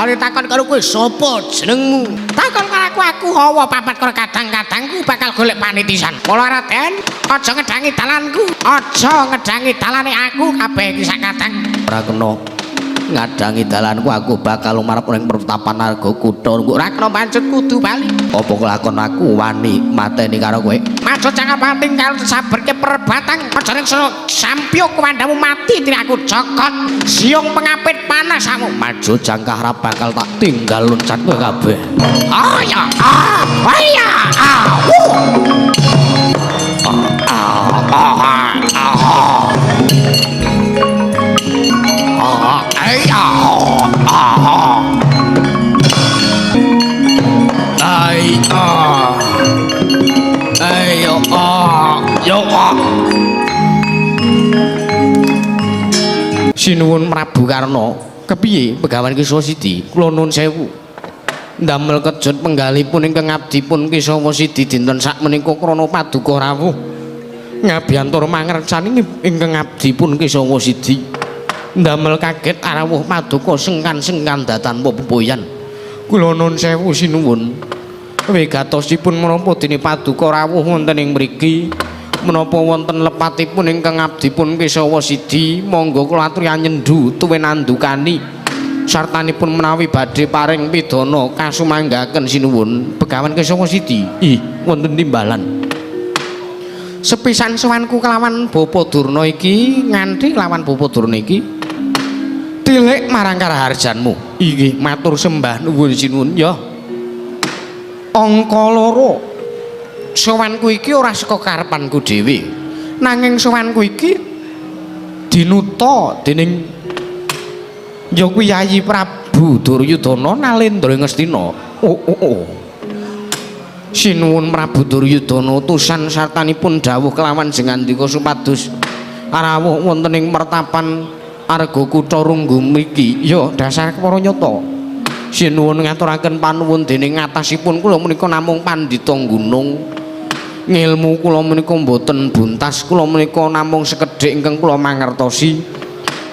Jare takon karo kowe sapa jenengmu? Takon karo aku, aku hawa papat karo kadang-kadangku bakal golek panitisan. Mula Raden, aja ngedangi dalanku, aja ngedangi dalane aku kabeh iki sak kadang. Ora kena ngadangi dalanku, aku bakal lumarep ning pertapan Arga Kutha. Ora kena pancet kudu bali. Apa kelakon aku wani mateni karo kowe? Maco jangan pating karo saberke perbatang aja ning sampyo kuwandamu mati dene aku cokot. Siung pengapit panas kamu. Maju jangkah ra bakal tak tinggal loncat kowe kabeh. Ah ya, ah, ah ya, ah. Ah, ah, ah, ah. Ah, ah, ah. Ai, ah. Ayo, ah, yo, ah. Sinuwun Prabu Karna, kepiye Begawan Kesawa Sidi? Kula nuwun sewu. Ndamel kejut penggalipun ingkang abdipun Kesawa Sidi dinten sakmenika krana paduka rawuh ngabiyantura mangercani ingkang abdipun Kesawa Sidi. Ndamel kaget rawuh paduka sengkan-sengkan datan pepoyan. Kula nuwun sewu sinuwun. Wigatosipun menapa dene paduka rawuh wonten ing mriki? Menapa wonten lepatipun ingkang abdipun Kesawa Sidi? Monggo kula aturi anyendu tuwin andukani. Sartanipun menawi badhe paring pidana kasumanggaken sinuwun Begawan Kesawa Sidi. Ih, wonten timbalan. Sepisan sowanku kelawan Bapa Durna iki nganti kelawan Bapa Durna iki tilik marang karaharjanmu. Inggih, matur sembah nuwun sinuwun ya. Angka loro. Sowanku iki ora saka karepanku dhewe. Nanging sowanku iki dinuta dening ya kuwi Yayi Prabu Duryudana Nalendra ing Ngastina. Oh, oh, oh. Sinuwun Prabu Duryudana utusan sartanipun dawuh kelawan jengandika supados rawuh wonten ing mertapan Arga Kutha Runggu mriki. Ya dasar para nyata. Sinuwun ngaturaken panuwun dening ngatasipun kula menika namung pandhita gunung. Ngilmu kula menika mboten buntas, kula menika namung sekedhik ingkang kula mangertosi.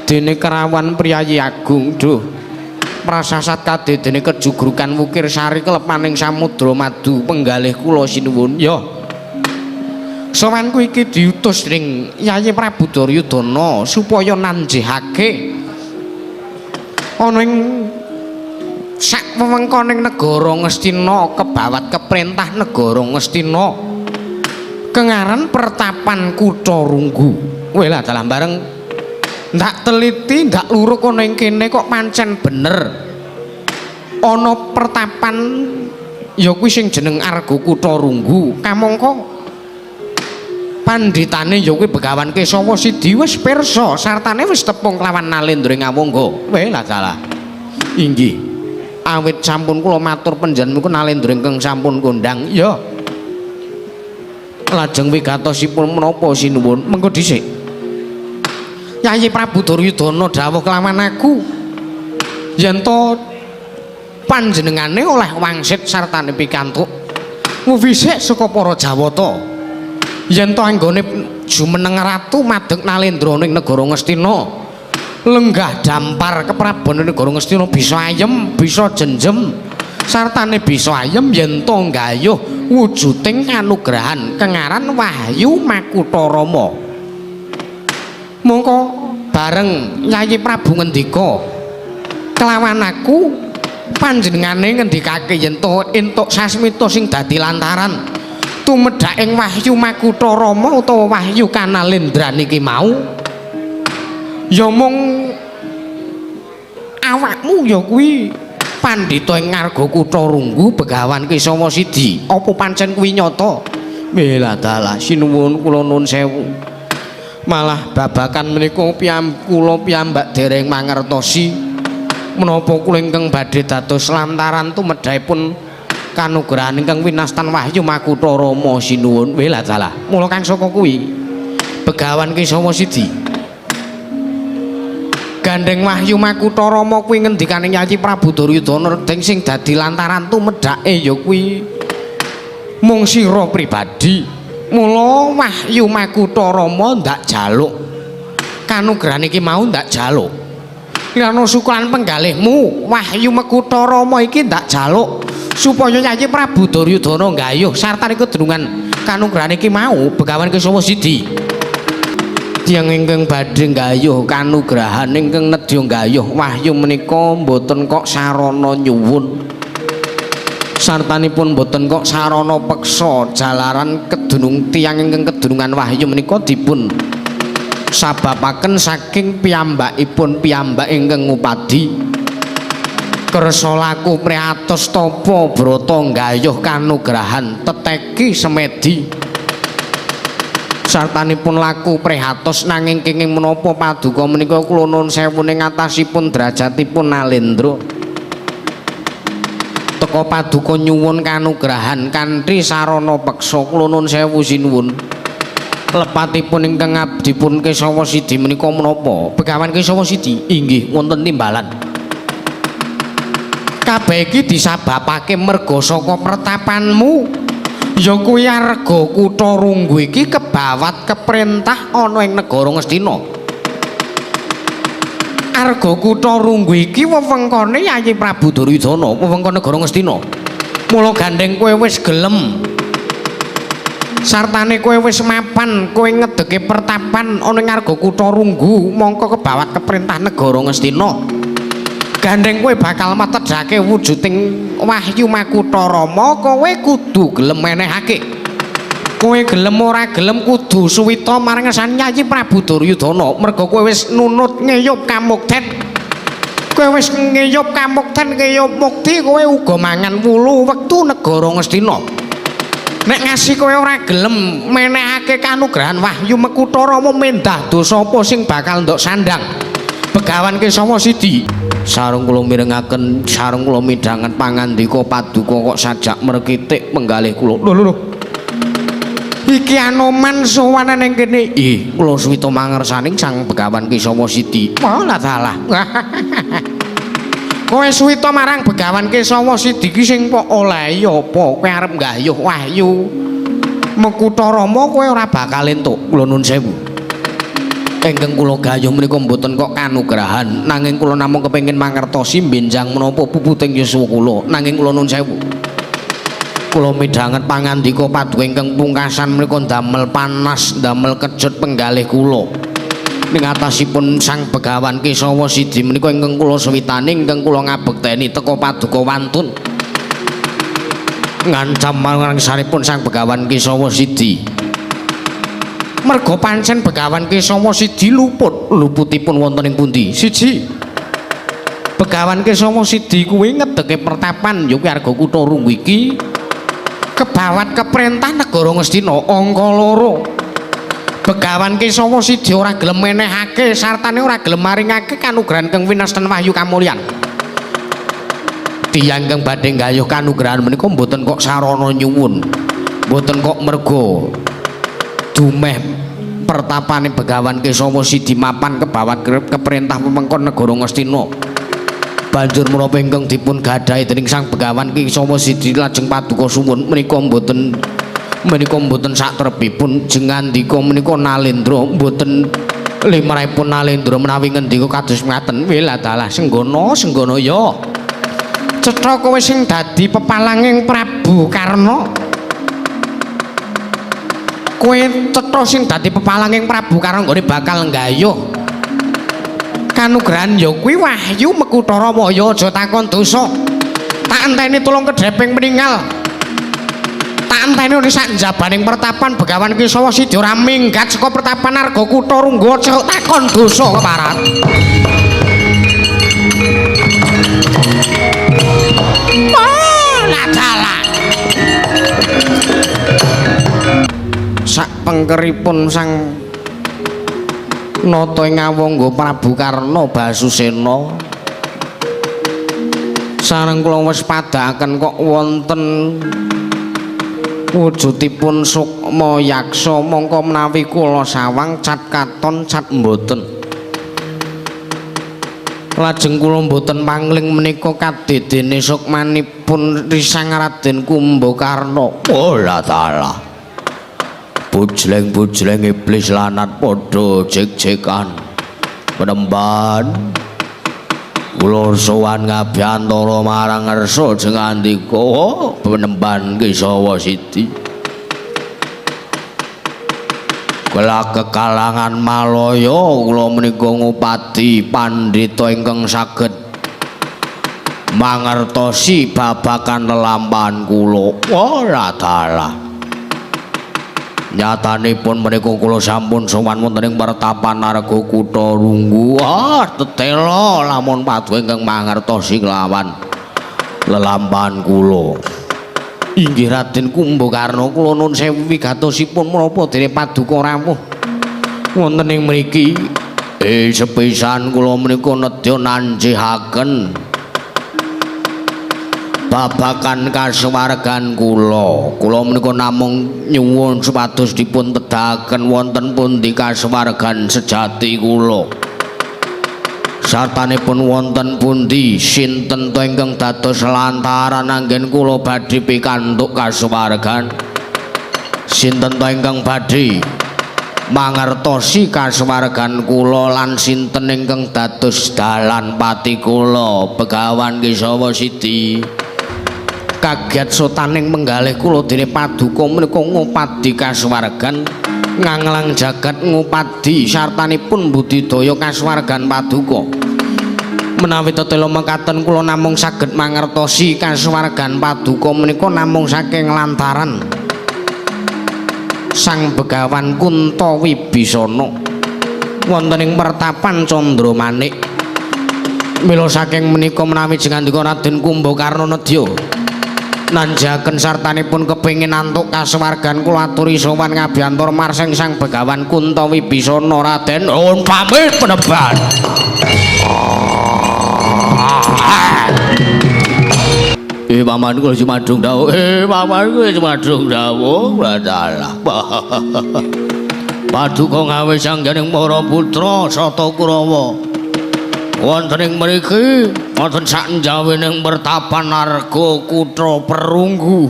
Dene kerawan priyayi agung, duh. Prasasat kadedene kejugrukan wukir sari kelepaning samudra madu penggalih kula sinuwun. Ya. Sowanku iki diutus ning Yayi Prabu Duryudana supaya nanjihake ana ing sak wewengkoning negara Ngastina kebawat keprentah negara Ngastina kengaran pertapan Kutha Runggu. Weh lah dalah bareng ndak teliti ndak luruk ana ing kene kok pancen bener ana pertapan ya kuwi sing jeneng Arga Kutha Runggu. Kamangka pandhitane ya kuwi Begawan Kesawa Sidi wis pirsa sartane wis tepung kelawan Nalendra ing Awangga. Weh lah dalah. Inggih. Awit sampun kula matur panjenengan Nalendra ingkang sampun kondang. Ya. Lajeng wigatosipun menapa sinuwun? Mengko dhisik. Yayi Prabu Duryudana dawuh kelawan aku yen to panjenengane oleh wangsit sartane pikantuk nguwisik saka para Jawata. Yen to anggone jumeneng ratu madeg Nalendra ning negara Ngastina lenggah dampar keprabon negara Ngastina bisa ayem, bisa jenjem sartane bisa ayem yen to nggayuh wujuding kanugrahan kengaran Wahyu Makutha Rama. Mongko bareng Yayi Prabu ngendika kelawan aku panjenengane ngendikake yen to entuk sasmita sing dadi lantaran tumedhaking Wahyu Makutha Rama utawa Wahyu Kanalendra niki mau ya mung awakmu ya kuwi pandhita ing Ngarga Kutha Runggu Begawan Kesawa Sidi. Apa pancen kuwi nyata? Welah dalah sinuwun kula nuwun sewu. Malah babakan menika kula piyambak dereng mangertosi menapa kula ingkang badhe dados lantaran tumedhahipun kanugrahan ingkang winastan Wahyu Makutha Rama sinuwun. Welah dalah. Mula kang saka kuwi Begawan Kesawa Sidi gandeng Wahyu Makutha Rama kuwi ngendikane Yayi Prabu Duryudana deng sing dadi lantaran tumedhake ya kuwi mung sira pribadi. Mula Wahyu Makutha Rama ndak jaluk kanugrahan iki mau ndak jaluk. Lirana sukulan penggalihmu Wahyu Mekutha Rama iki ndak jaluk supaya Yayi Prabu Duryudana nggayuh sartane kedunungan kanugrahan iki mau Begawan Kesawa Sidi. Tiyang ingkang badhe nggayuh kanugrahan ingkang nedya nggayuh wahyu menika mboten kok sarana nyuwun, sartanipun mboten kok sarana peksa, jalaran kedunung tiyang ingkang kedunungan wahyu menika dipun sababaken saking piyambakipun piyambak ingkang ngupadi kersa laku priatos tapa brata nggayuh kanugrahan teteki semedi sartanipun laku prihatos. Nanging kenging menapa paduka menika kula nuwun sewu ing atasipun derajatipun Nalendra teka paduka nyuwun kanugrahan kanthi sarana peksa. Kula nuwun sewu sinuwun lepatipun ingkang abdipun Kesawa Sidi menika menapa Begawan Kesawa Sidi? Inggih wonten timbalan. Kabeh iki disababake merga saka pertapanmu ya kuwi arga kutha Runggu iki kebawat keprentah ana ing negara Ngastina. Arga kutha Runggu iki wewengkone Yayi Prabu Duryudana, wewengkon negara Ngastina. Mula gandeng kowe wis gelem sartane kowe wis mapan, kowe ngedeke pertapan ana ing arga kutha Runggu, mongko kebawat keprentah negara Ngastina. Gandeng kowe bakal metedhake wujuding Wahyu Makutha Rama, kowe kudu gelem menehake. Kowe gelem ora gelem kudu suwita marang ngersane Yayi Prabu Duryudana, merga kowe wis nunut ngeyup kamukten. Kowe wis ngeyup kamukten, ngeyup mukti, kowe uga mangan wulu wektu negara Ngastina. Nek ngasih kowe ora gelem menehake kanugrahan Wahyu Makutha Rama, mendah dosa apa sing bakal ndok sandang Begawan Kesawa Sidi? Sareng kula mirengaken, sareng kula midhanget pangandika paduka kok sajak merkitik penggalih kula. Lho lho lho. Iki Anoman sowan ning kene. Ih, kula suwita mangersaning Sang Begawan Kesawa Sidi. Malah salah. Kowe suwita marang Begawan Kesawa Sidi ki sing pok olehi apa? Kowe arep nggayuh Wahyu Makutha Rama kowe ora bakal entuk. Kula nuwun sewu. Ingkang kula gayuh menika mboten kok kanugrahan, nanging kula namung kepengin mangertosi benjang menapa puputing yuswa kula. Nanging kula nuwun sewu, kula midhanget pangandika paduka ingkang pungkasan menika ndamel panas, ndamel kecut penggalih kula ning atasipun Sang Begawan Kesawa Sidi menika ingkang kula suwitani, ingkang kula ngabekteni teka paduka wantun ngancam marangsanipun Sang Begawan Kesawa Sidi. Merga pancen Begawan Kesawa Sidi luput, luputipun wonten ing pundi? Siji, Begawan Kesawa Sidi kuwi ngedeke pertapan ya kuwi arga kutha Runggu iki kebawat keprentah negara Ngastina. Angka loro, Begawan Kesawa Sidi ora gelem menehake sartane ora gelem maringake kanugrahan kang winasten wahyu kamulyan. Tiyang kang badhe nggayuh kanugrahan menika mboten kok sarana nyuwun, mboten kok merga dumeh pertapane Begawan Kesawa Sidi mapan kebawat keperintah wewengkon negara Ngastina. Banjur menapa ingkang dipun gadhahi dening Sang Begawan Kesawa Sidi lajeng paduka suwun menika mboten satrepipun jengandika menika Nalendra, mboten limrahipun Nalendra menawi ngendika kados ngaten. Wiladalah senggono senggono ya cetha kowe sing dadi pepalanging Prabu Karna. Kowe cetha sing dadi pepalanging Prabu Karna nggone bakal nggayuh kanugrahan ya kuwi Wahyu Makutha Rama. Ya aja takon dosa, tak enteni tulung kedheping meninggal, tak enteni ning sak njabaning pertapan Begawan Kesawa Sidi ora minggat saka pertapan arga kutha Runggu. Aja takon dosa keparat. Dalah sak pengkeripun Sang Nata ing Awangga Prabu Karna Basusena, sareng kula wis padhakaken kok wonten wujudipun sukma yaksa, mongko menawi kula sawang cat katon cat mboten. Lajeng kula mboten pangling menika kadedene sukmanipun Risang Raden Kumbakarna. Oh la dalah, bujleng-bujleng iblis lanat padha jek-jekan penemban. Kula sowan ngabiyantara marang ngersa jengandika penemban Kesawa Sidi. Kelak kekalangan Malaya kula menika ngupadi pandhita ingkang saged mangertosi babagan lelampahan kula. Ora dalah. Nyatanipun menika kula sampun sowan wonten ing pertapan Arga Kutha Runggu. Ah, tetela lamun paduka ingkang mangertosi kelawan lelampahan kula. Inggih Raden Kumbakarna, kula nun sewu wigatosipun menapa dene paduka rawuh wonten ing mriki. Sepisan kula menika nedya nanjihaken babagan kasuwargan kula. Kula menika namung nyuwun supados dipun tedahaken wonten pundi kasuwargan sejati kula. Sartanipun wonten pundi sinten to ingkang dados lantaran anggen kula badhe pikantuk kasuwargan? Sinten to ingkang badhe mangertosi kasuwargan kula lan sinten ingkang dados dalan pati kula Begawan Kesawa Sidi? Kaget sotaning menggalih kula dene paduka menika ngupadi kasuwargan nganglang jagat ngupadi sartanipun budidaya kasuwargan paduka. Menawi tetela mekaten kula namung saged mangertosi kasuwargan paduka menika namung saking lantaran Sang Begawan Kunta Wibisana wonten ing pertapan Candramanik. Mila saking menika menawi jengandika Raden Kumbakarna nedya nanjaken sartanipun kepengin antuk kasuwargan kula aturi sowan ngabiyantara marsing Sang Begawan Kunta Wibisana. Raden nuwun pamit peneban. Paman kula jumadung dawuh. Paman kula jumadung dawuh. Dalah. Paduka ngawe sanggening para putra Sata Kurawa. Wonten ing mriki wonten saknjawining pertapan Arga Kutha Perunggu.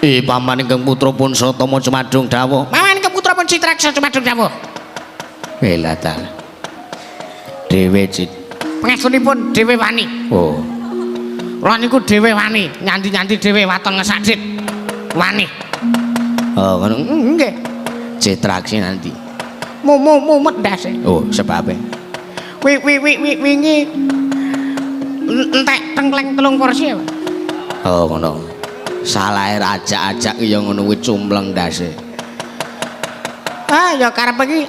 Paman ingkang putra pun Satama jumadung dawuh. Paman ingkang putra pun Citraksa jumadung dawuh. Bela dalah. Dhewe Cit. Pangestunipun dhewe wani. Oh. Kula niku dhewe wani, nyanti-nyanti dhewe waton ngesadit. Wani. Oh, ngono. Nggih. Citraksi nanti. Mumet ndase. Oh, sebabe. Wi wi wi wi wingi entek tengkleng 3 porsi. Oh, ngono. Salahe rajak-ajak ya ngono kuwi cumpleng ndase. Ah, ya karep iki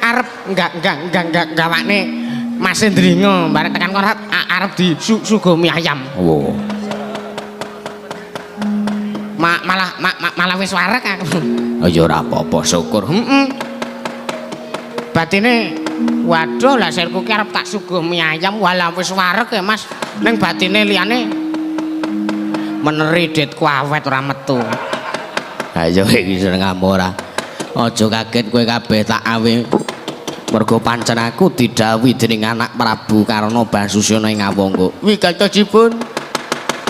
arep enggak gawakne Mas Ndringo bareng tekan kono arep di sugo mie ayam. Oh. Malah wis wareg aku. Oh ya ora apa-apa, syukur. Heeh. Batine waduh lah sirku ki arep tak suguh mie ayam walah wis wareg ya Mas. Ning batine liyane meneri ditku awet ora metu. Ha iya iki seneng ora. Aja kaget kowe kabeh tak awe. Mergo pancen aku didhawuhi dening anak Prabu Karna Basusena ing Awangga. Wigatosipun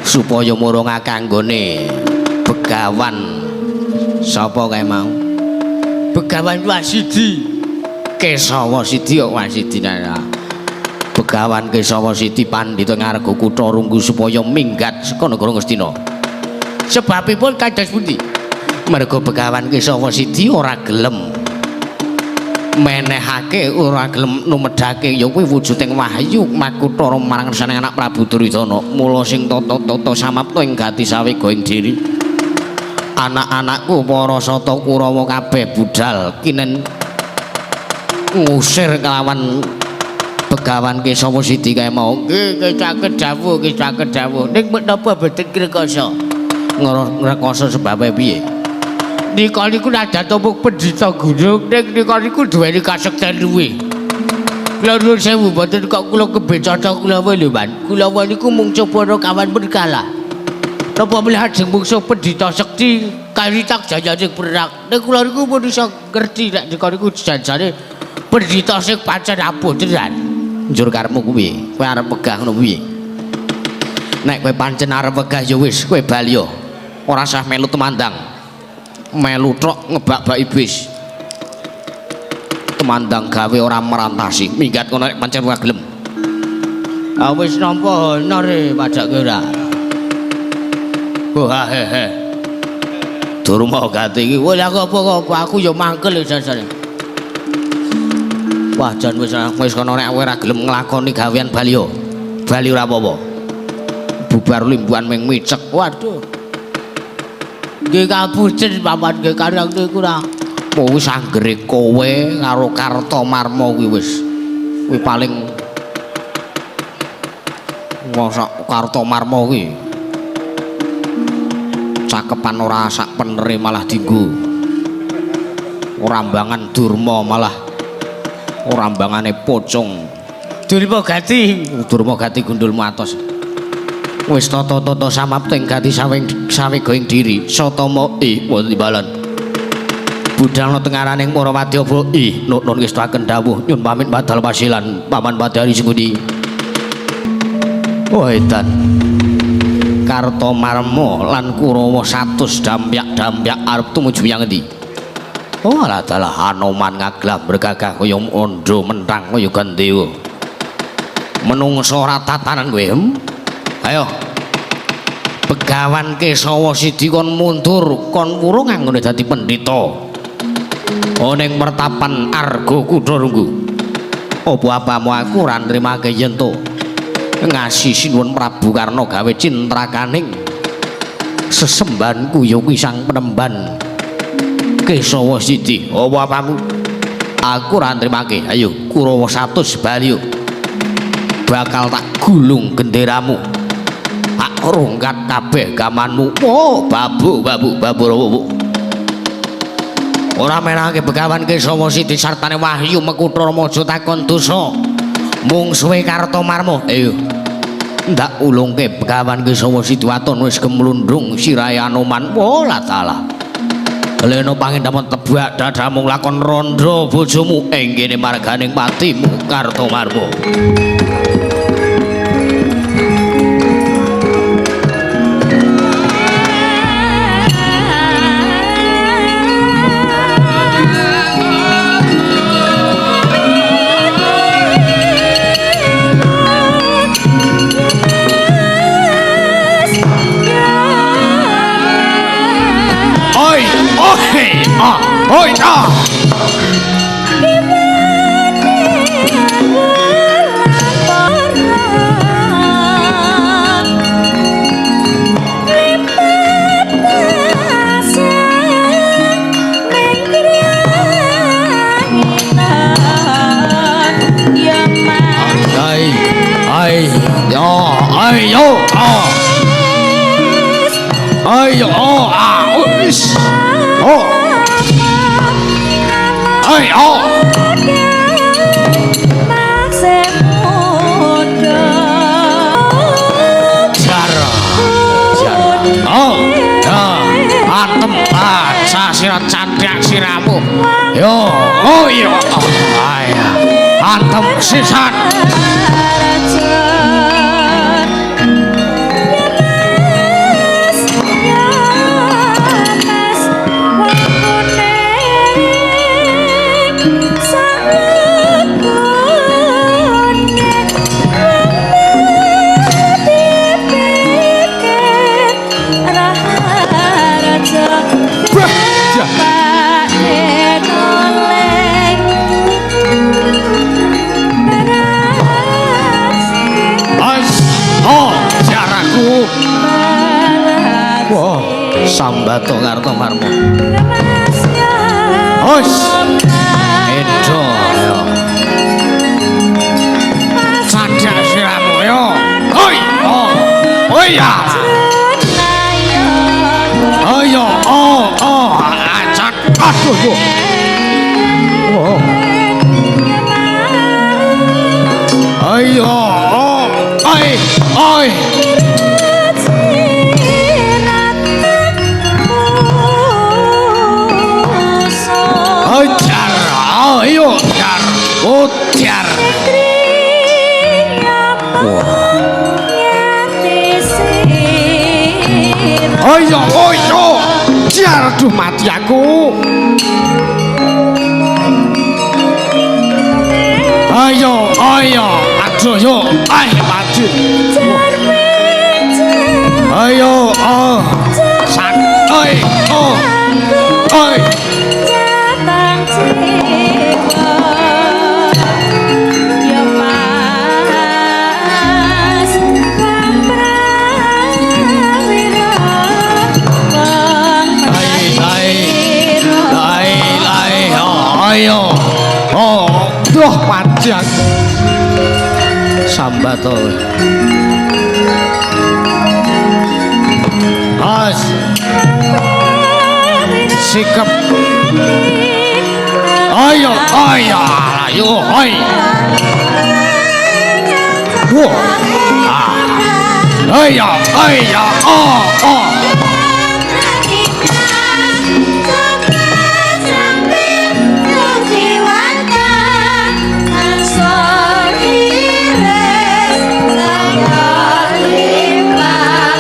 supaya murungake anggone Begawan sapa kae mau? Begawan Wasidi. Kesawa Sidi kok Wasidi nah. Begawan Kesawa Sidi pandhita ngarga Kutha Runggu supaya minggat saka negara Ngastina. Sebabipun kados pundi? Mergo Begawan Kesawa Sidi ora gelem menehake, ora gelem numedhake ya kuwi wujuding wahyu makutha marang ngersane anak Prabu Duryudana. Mula sing tata-tata samapta ing gati sawega ing diri. Anak-anakku para Sata Kurawa kabeh budal kinen ngusir kelawan Begawan Kesawa Sidi kae mau. Nggih, saged dawuh, nggih saged dawuh. Ning menapa boten ngrekoso? Ngrekoso sebabe piye? Nika niku nadan tumpuk pendhita gunung, ning nika niku duweni kasekten luwih. Kula nuwun sewu boten kok kula kebecaca kula wae lho, Man. Kula niku mung coba kawan berkala. Napa milih ajeng mungsuh pendhita sekti kalitak jajaning perang. Ning kula niku pun iso ngerti nek nika niku janjane pendhita sing pancen abuh tenan. Njur karepmu kuwi, kowe arep wegah ngono piye? Nek kowe pancen arep wegah ya wis, kowe bali yo. Ora usah melu temandang. Melu tok ngebak-baki bis. Temandang gawe ora merantasi. Minggat kono nek pancen ora gelem. Ah wis nampa honor e padake ora. Wah he he. Durma gati iki. Wah aku apa-apa aku ya mangkel jasane. Wah jan wis wis kono nek kowe ora gelem nglakoni gawean bali yo. Bali ora apa-apa. Bubar limbuhan ming micek. Waduh. Nggih kapucen paman nggih karang niku ora. Wis anggere kowe karo Kartomarma kuwi wis. Kuwi paling mosok Kartomarma kuwi. Cakepan ora sak penere malah dinggo. Rambangan Durma malah rambangane pocong. Durma gati, Durma gati gundulmu atos. Wis tata-tata samapting gati sawing sawega ing diri satama i wonten timbalan. Budalna tengaraning para wadyabala i nun ngestakaken dawuh nyun pamit badal pasilan paman padari singudi. Oh edan. Kartomarma lan Kurawa 100 dampyak-dampyak arep tumuju menyang endi? Oh alah dalah Hanoman ngaglam bergagah kaya ondo mentang kaya gandewa. Menungso ora tatanan kowe. Ayo. Begawan Kesawa Sidi kon mundur, kon wurung anggone dadi pendhita. Oh ning mertapan Arga Kutha Runggu. Apa apamu aku ora nrimake yen to ngasi sinuwun Prabu Karna gawe cintrakaning sesembahanku ya kuwi sang penemban Kesawa Sidi. Apa apamu? Aku ora nrimake. Ayo Kurawa 100 bali. Bakal tak gulung genderamu. Tak rungkat kabeh gamanmu. Oh, babu babu babu babu. Ora menake Begawan Kesawa Sidi sartane wahyu mekutha remaja takon dosa. Mungsuhe Kartomarma. Ayo. Ndak ulungke Begawan Kesawa Sidi waton wis gemlundung sirahe Anoman. Oh, la taala. Leno pangendhamen tebak dadamu lakon randha bojomu ing kene marganing patimu Kartomarma. Oi, ah, oi, ah. Ai, ai, yo, ai, yo, ah. Ai, yo, ah, is. Oh. Ai, oh. Jar. Jar. Oh, ya. Atem baca sira candhak siramu. Yo, oh iya. Oh, ai. Antem sisan. Wah, sambato Kartomarma. Hos. Edo yo. Candhak siramu yo. Hoi. Oh. Oh ya. Ayo, oh, oh, acat. Aduh, yo. Oh. Ayo, oh, ai, ai. Jar, ayo jar, ujar. Ayo, ayo, jar, aduh mati aku. Ayo, ayo, aduh yo, ay maju. Ayo, oh, sak, oi, oh, oi. Ayo, oh, duh pajak. Sambato. As. Sikap. Ayo, ayo, ayo, ayo. Wah. Ayo, ayo, oh, oh.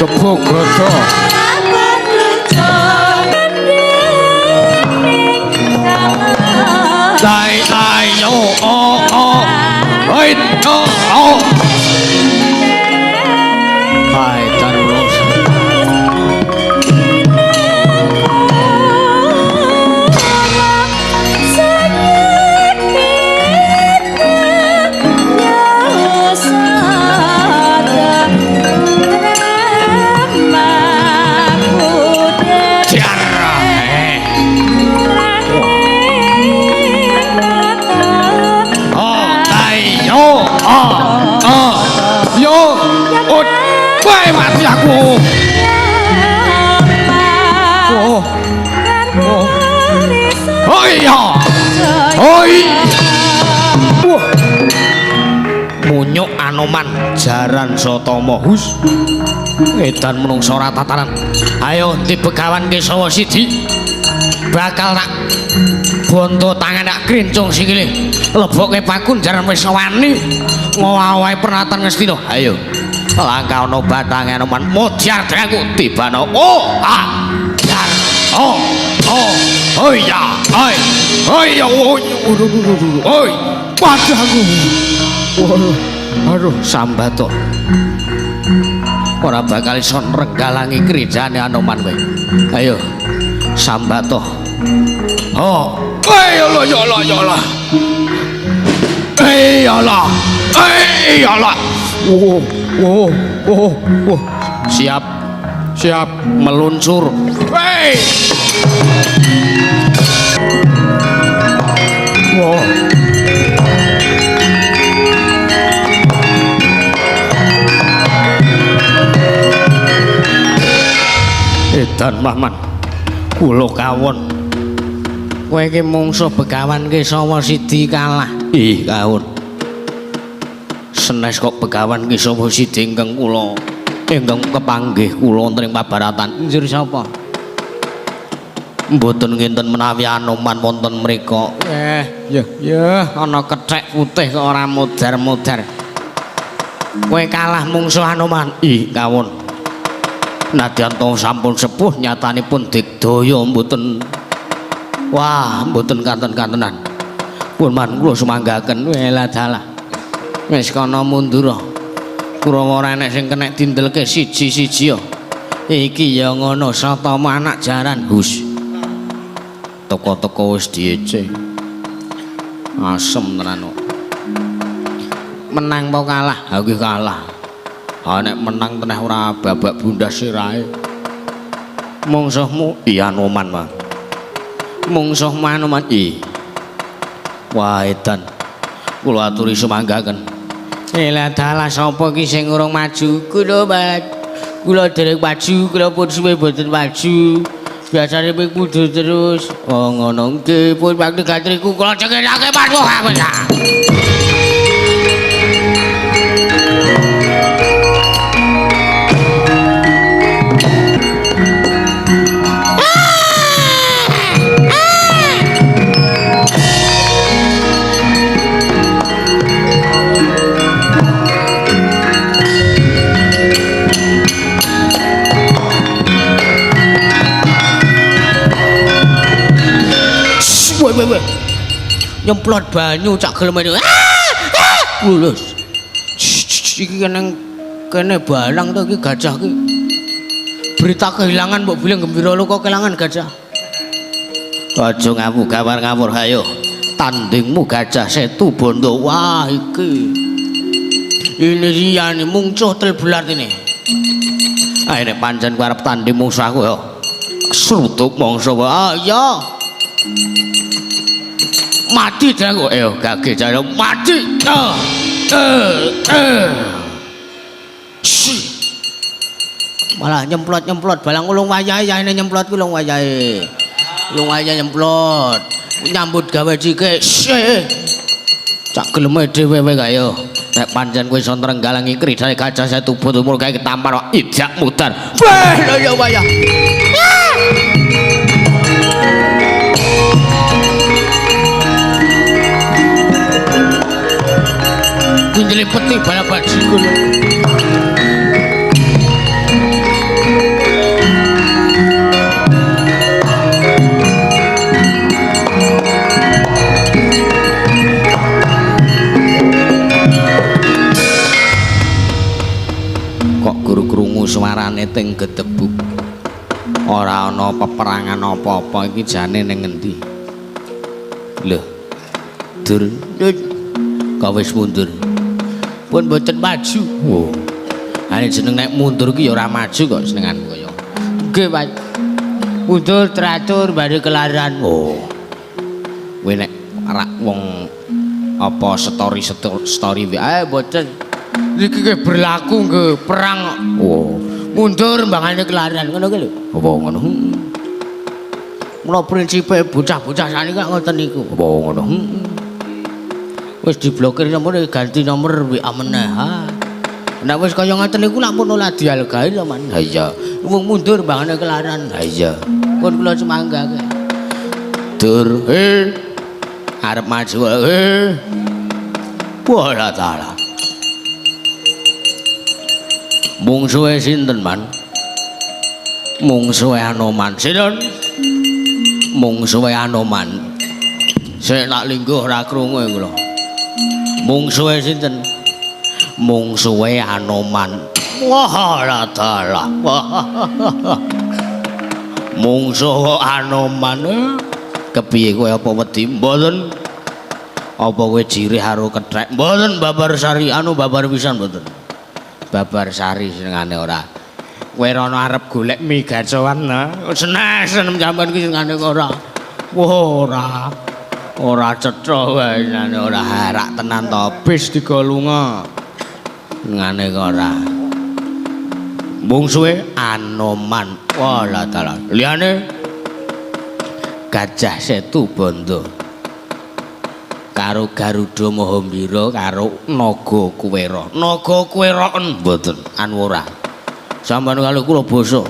Kebogoto. Dai dai yo oh oh. Oi oh oh. Hai terus. Mati aku. Oh. Oh. Oh iya. Oi. Wah. Munyuk Anoman jaran Satama hus. Edan menungsa ora tataran. Ayo ndi Begawan Kesawa siji. Bakal tak bonto tangan tak krincung sikile. Lebokke pakun jaran wis wani ngowahe pernatan Ngastina. Ayo. Langkah ana batange Anoman modyar aku tibano. Oh ah dar oh oh oh ya oi oi ya oi oi waduh aku aduh sambato ora bakal iso nrenggalangi kerjane Anoman kowe. Ayo sambato. Oh oi ya Allah ya Allah ya Allah eh ya Allah eh ya Allah. Oh oh oh oh siap siap meluncur. Hey. Wow. Edan Mahman kula kawon kowe iki mungsuh Begawan Kesawa Sidi kalah. Ih kawon senes kok Begawan Kesawa Sidi ingkang kula ingkang kepanggih kula wonten ing pabaratan. Njur sapa? Mboten nginten menawi Anoman wonten mriku. Ya ya ana kethek putih kok ora modar-modar. Kowe kalah mungsuh Anoman. Ih kawon. Nadyan to sampun sepuh nyatanipun digdaya mboten. Wah, mboten kanten-kantenan. Pun man kula sumanggaken. Welah dalah. Wis kana mundur. Kurawa ora enek sing kenek dindelke siji-siji ya. Iki ya ngono Satama anak jaran hus. Teko-teko wis diece. Asem tenan kok. Menang apa kalah? Ha nggih kalah. Ha nek menang teneh ora babak bundas sirahe. Mungsuhmu iya Anoman, Mas. Mungsuhmu Anoman ih. Wah edan. Kula aturi sumanggaken. Elah dalah sapa iki sing urung maju? Kula, Mas. Kula dereng maju, kula pun suwe mboten maju. Biasane ping mundur terus. Oh ngono nggih, pun bakti gatriku kula cekilake Mas. Wah, nyemplot banyu cak gelem. Lulus. Iki nang kene balang to iki gajah iki. Berita kehilangan mbok bilang gembira lu kok kehilangan gajah. Aja ngawur gawar ngawur ayo. Tandingmu Gajah Setu Bondo. Wah iki. Ini liyane mungcuh telbelat ini. Ayo nek pancen kowe arep tanding mungsuh aku ya. Srutuk mangsa wae. Ah iya. Mati aku. Ayo gage jare mati. Malah nyemplot-nyemplot balang ulung wayahe yahene nyemplot ku ulung wayahe. Ulung wayahe nyemplot. Nyambut gawe cike. Cak geleme dhewe wae kaya. Nek pancen kowe iso nrenggalangi kridane Gajah Setu Bondo mul kae ketampar ijak mudar. Wah, lha ya wayah. Kunjile peti balap bajigur. Kok guru krungu suarane teng gedebuk. Ora ana peperangan apa-apa iki jane ning ngendi? Lho. Dur. Kok wis mundur? Pun mboten maju. Oh. Ane jeneng nek mundur ki ya ora maju kok senenganmu kaya. Nggih, Pak. Mundur teratur bare kelaran. Oh. Kowe nek rak wong apa story wae mboten. Iki ki berlaku nggih perang. Oh. Mundur mbangane kelaran ngono ki lho. Apa ngono? Mula prinsipe bocah-bocah saniki kok ngoten niku. Apa ngono? Wis diblokir nomor ganti nomor WA meneh. Ha. Nek wis kaya ngoten niku lak pun ora dialgahi to, Man. Ha iya. Wong mundur mbangane kelaran. Ha iya. Pun kula semanggake. Dur, arep maju. Wah, taala. Mungsuhe sinten, Man? Mungsuhe Anoman. Sinten? Mungsuhe Anoman. Sik tak lingguh ora krungu kula. Mungsuhe sinten? Mungsuhe Anoman. Wah, dalah. Mungsuh Anoman. Kepiye kowe apa wedi? Mboten. Apa kowe jirih karo kethek? Mboten babar sari anu babar pisan mboten. Babar sari senengane ora. Kowe rono arep golek mie gacoan nah. Seneng sampean ki senengane ora. Wah, ora. Ora cetha wae senengane ora harak tenan to bis digo lunga. Senengane ora. Mungsuhe Anoman. Wah, la dalah. Liyane Gajah Setu Bondo. Karo Garuda Mahambira karo Naga Kuwera. Naga Kuwera mboten anu ora. Sampeyan kali kula basa.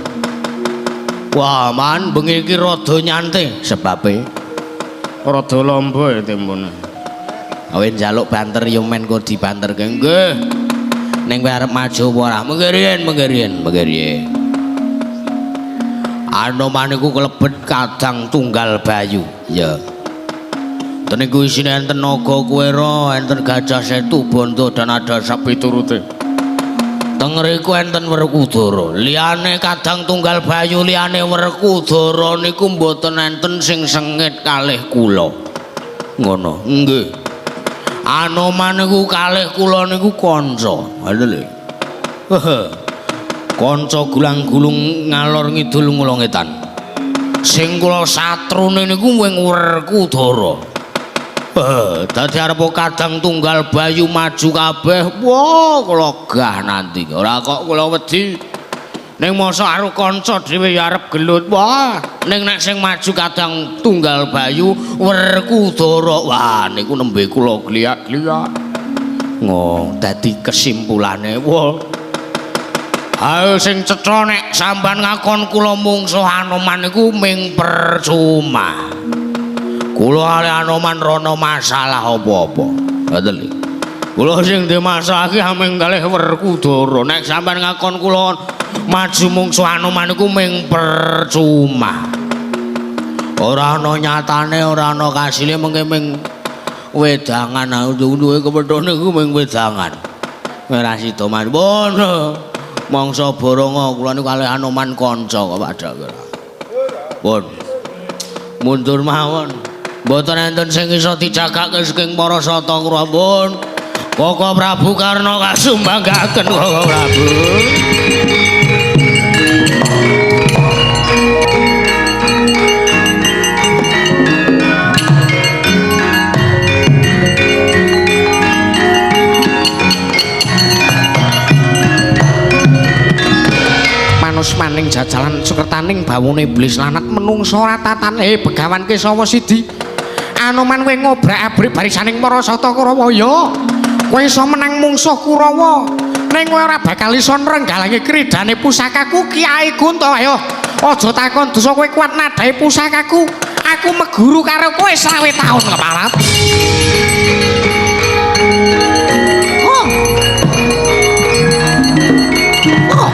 Wah, Man, bengi iki rada nyantai sebabe rada lombo ya tempone. Kowe njaluk banter ya men kok dibanterke. Nggih. Ning kowe arep maju apa ora? Mengke riyen, mengke riyen, mengke riyen. Anoman iku kelebet kadang tunggal bayu. Ya. Ten iku isine enten Naga Kuwera, enten Gajah Setu Bondo dan ada sapiturute. Teng ngriku enten Werkudara. Liyane kadang tunggal bayu liyane Werkudara niku mboten enten sing sengit kalih kula. Ngono. Nggih. Anoman niku kalih kula niku kanca. Lha lho. Kanca gulang-gulung ngalor ngidul ngulon ngetan. Sing kula satrune niku wing Werkudara. Dadi arep kadang tunggal bayu maju kabeh. Wah, kula gah nanti. Ora kok kula wedi. Ning mosok karo kanca dhewe ya arep gelut. Wah, ning nek sing maju kadang tunggal bayu Werkudara. Wah, niku nembe kula gliyak-gliyak. Ngo, dadi kesimpulane. Wah. Ayo sing cetha nek sampean ngakon kula mungsuh Anoman niku ming percuma. Kula ale Anoman rono masalah apa-apa. Ngoten lho. Kula sing ndek masalah iki ameng kalih Werkudara. Nek sampean ngakon kula maju mungsuh Anoman niku ming percuma. Ora ana nyatane, ora ana kasile mengke ming Wedangan aku duwe kepethuk niku mung wedangan. Ora sida Mas. Pun. Mangsa boronga kula niku kalih Anoman kanca kok Pak Dalang. Pun. Mundur mawon. Mboten enten sing iso dijagake saking para sata kula pun. Koko Prabu Karna kasumbanggaken Koko Prabu. Manusmaning jajalan sukertaning bawone iblis lanat menungso ratatane Begawan Kesawa Sidi. Anoman kowe ngobrak-abrik barisaning para sata Kurawa ya. Kowe iso menang mungsuh Kurawa. Ning kowe ora bakal iso nrenggalangi kridane pusakaku Kyai Kunto. Ayo aja takon dosa kowe kuat nadhae pusakaku. Aku meguru karo kowe 20 taun keparat. Oh. Oh.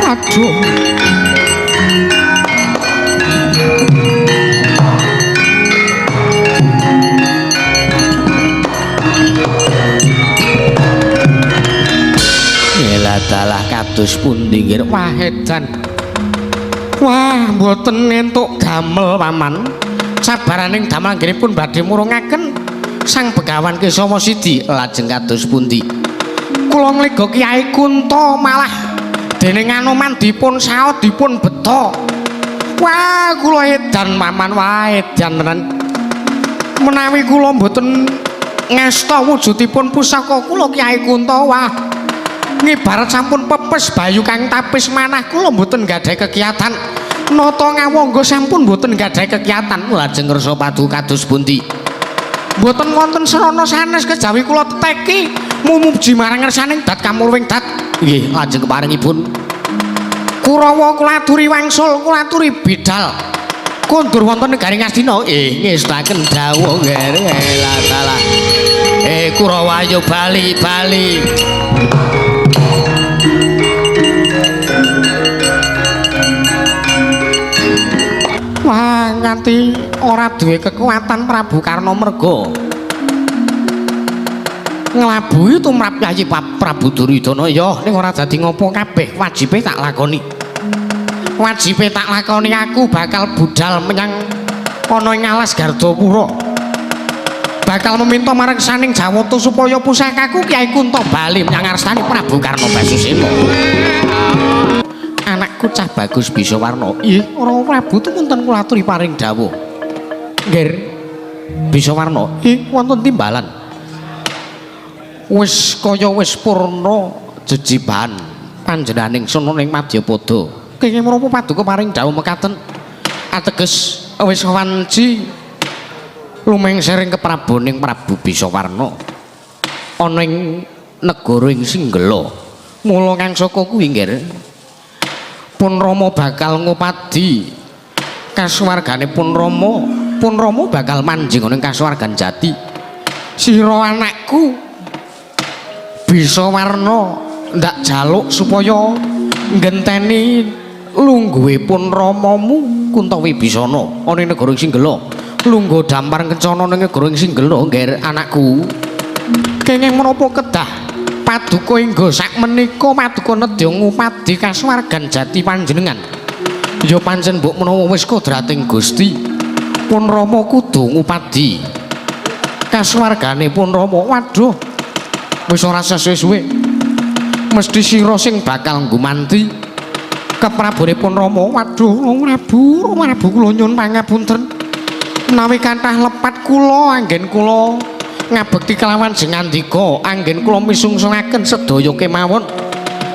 Aduh. Nyelah dalah kados pundi nggih. Wah edan. Wah mboten entuk damel paman. Sabaraning damel anggenipun badhe murungaken Sang Begawan Kesawa Sidi lajeng kados pundi. Kula ngliga Kyai Kunto malah dening Anoman dipun saot dipun beto. Wah kula edan paman, wah edan tenan. Menawi kula mboten ngasta wujudipun pusaka kula Kyai Kunto, wah ngibarat sampun pepes bayu kang tapis manah kula mboten gadhahi kekiatan. Nata ngawangga sampun mboten gadhahi kekiatan. Lajeng ngersa paduka kados pundi. Mboten wonten srana sanes kejawi kula teteki mumuji marang ngersaning dat kamulwing dat. Nggih, lajeng keparingipun Kurawa kula aturi wangsul, kula aturi bidal. Kondur wonten negari Ngastina. Ngestaken dawuh nggih. Lah dalah. Kurawa ayo bali bali. Wah, nganti ora duwe kekuatan Prabu Karna merga nglabuhi tumrap Yayi Prabu Duryudana. Ya ning ora dadi ngopo kabeh wajibe tak lakoni. Wajibe tak lakoni, aku bakal budal menyang ana ing alas Gardapura. Bakal meminta marang saning Jawata supaya pusakaku Kyai Kunto bali menyang arstane Prabu Karna Basusena. Anakku cah bagus bisa warna. Ih, ora Prabu tumunten kula aturi paring dawuh. Nggih. Bisa warna. Ih, wonten timbalan. Wis kaya wis purna jejibahan panjenenganing sono ning Madyapada. Kenging menapa paduka paring dawuh mekaten? Ateges wis wanci lumengsering kepraboning Prabu Bisawarna ana ing negara ing Singgela. Mula kang saka kuwi nggih Pun Rama bakal ngupadi kasuwargane Pun Rama, Pun Rama bakal manjing ana ing kasuwargan jati. Sira anakku Bisawarna ndak jaluk supaya nggenteni lungguhe Pun Ramamu Kunto Wibisana ana ing negara Singgela. Lungguh dampar kencana ning negara Singgela ngger anakku. Kenging menapa kedah paduka ingga sakmenika paduka nedya ngupadi kasuwargan jati panjenengan. Ya pancen mbok menawa wis kodrating Gusti Pun Rama kudu ngupadi kasuwargane Pun Rama. Waduh, wis ora sesuwe-suwe mesti sira sing bakal nggumanti keprabone Pun Rama. Waduh, Prabu, Prabu kula nyuwun pangapunten menawi kathah lepat kula anggen kula ngabekti kelawan jengandika, anggen kula misungsungaken sedaya kemawon,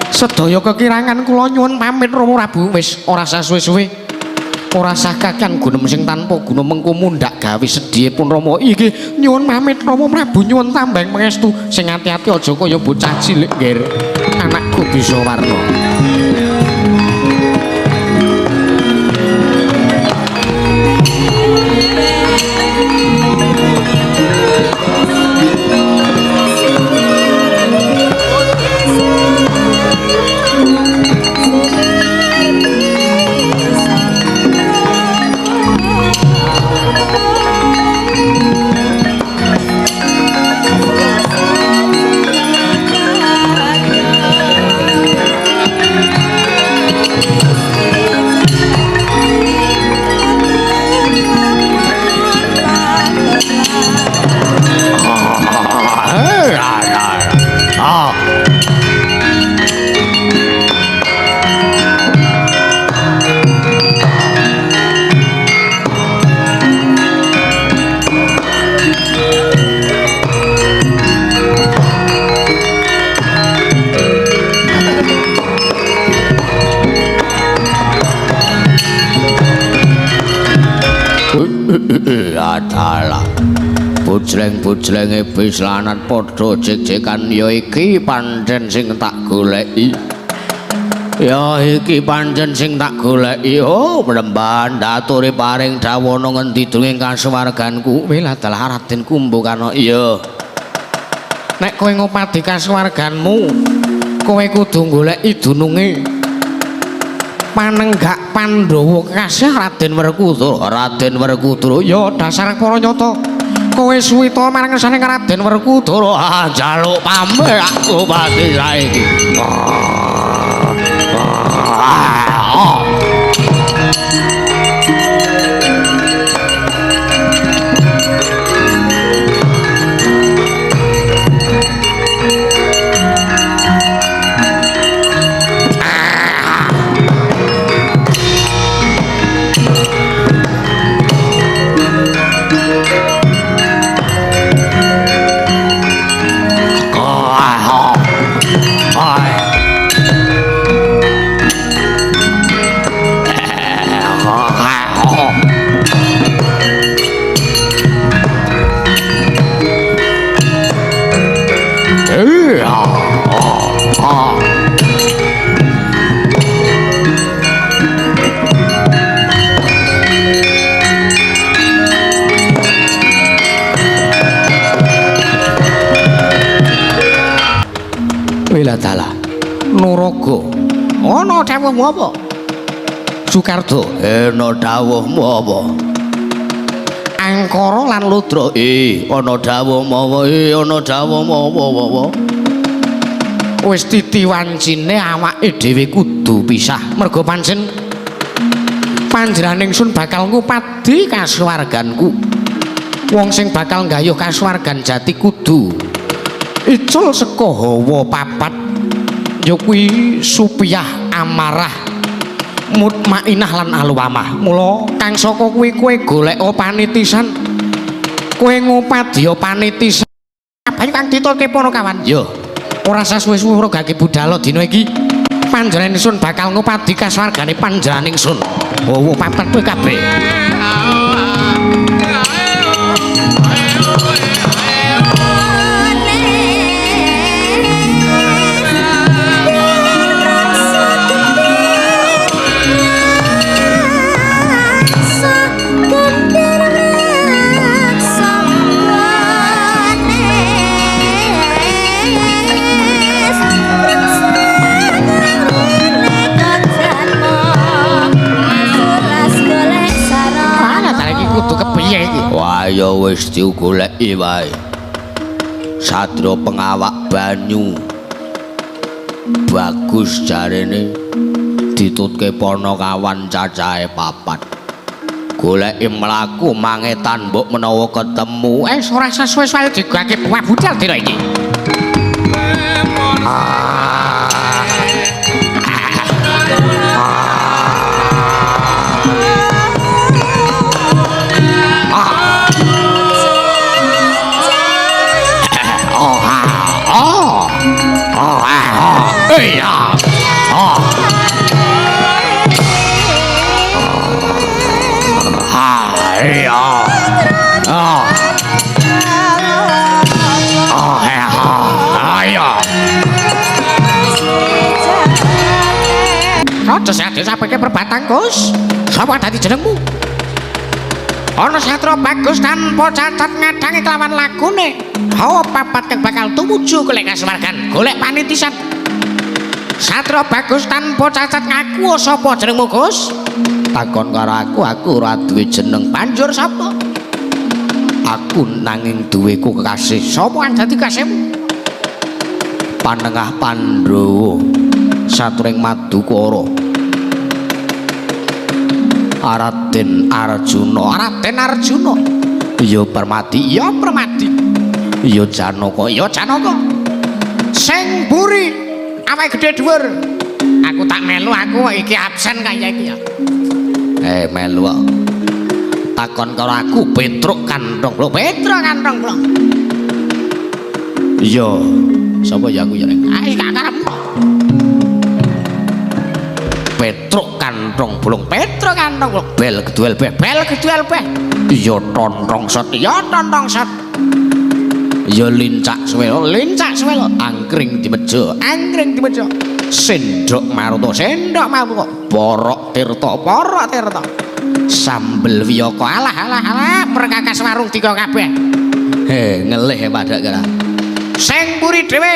sedaya kekirangan kula nyuwun pamit Rama Prabu. Wis ora sasuwe-suwe, ora sah kakan gunem sing tanpa guna mengko mundhak gawe sedhihe Pun Rama. Iki nyuwun pamit Rama Prabu, nyuwun tambang pangestu. Sing ati-ati aja kaya bocah cilik nggih anakku Bisawarna. dalah. Bujleng-bujlenge bislanat padha jek-jekan ya iki pancen sing tak goleki. Ya iki pancen sing tak goleki. Oh, Mlemban aturi paring dawono ngendi dunging kasuwarganku. Wela dalah Raden Kumbakarna. Iya. Nek kowe ngopadi kasuwarganmu, kowe kudu goleki dununge panenggak Pandhawa kasih Raden Werkudara. Raden Werkudara ya dasar para nyata. Kowe suwita marang ngersane Raden Werkudara. Ah, njaluk pameh aku pati saiki. Dalah Nuraga ana dawuhmu apa? Sukardo ana dawuhmu apa? Angkara lan Ludra ana dawuhmu apa? Ana dawuhmu apa? Wis titi wancine awake dhewe kudu pisah mergo pancen panjenengan ingsun bakal ngupadi kasuwarganku. Wong sing bakal nggayuh kasuwargan jati kudu icul saka hawa papat ya kuwi supiyah amarah mutmainah lan alwamah. Mula kang saka kuwi kowe golek panitisan, kowe ngupadya panitisan. Ayo kang ditulke Panakawan. Yo ora usah suwe-suwe ora gage budhal dina iki panjenengan ingsun bakal ngupadi kasuwargane panjenengan ingsun. Hawa papat kowe kabeh. Wah ya wis digoleki wae. Satria pengawak banyu. Bagus jarene ditutke Panakawan cacahe papat. Goleki mlaku mangetan mbok menawa ketemu. Ora sesuai digake buah budal dina iki. Raja sampe ke perbatang Gus. Sapa dadi jenengmu? Ana satra bagus tanpa cacat ngadangi kelawan lagune. Hawa papat kang bakal tumuju golek kasuwargan, golek panitisan. Satra bagus tanpa cacat ngaku sapa jenengmu Gus? Takon karo aku, aku ora duwe jeneng. Banjur sapa? Aku nanging duwe ku kekasih. Sapa kang dadi kasihmu? Panengah Pandhawa saturing Madukara. Raden Arjuna, Raden Arjuna. Ya Permadi, ya Permadi. Ya Janaka, ya Janaka. Sing buri awake gedhe dhuwur. Aku tak melu, aku iki absen kaya iki ya. Melu kok. Takon karo aku Petruk Kanthong. Lho Petruk Kanthong lho. Iya, sapa ya aku ya? Ah, gak karepmu. Petruk kantong bolong, Petruk kantong bolong, bel keduel beh, bel keduel beh. Iya tontong set, iya tontong set. Ya lincak suwelo, lincak suwelo, angkring di meja, angkring di meja. Sendok maruto, sendok maruto, porok tirta, porok tirta. Sambel wiyaka, alah alah alah, perkakas warung dika kabeh. He, ngelih padha kira. Sing mburi dhewe.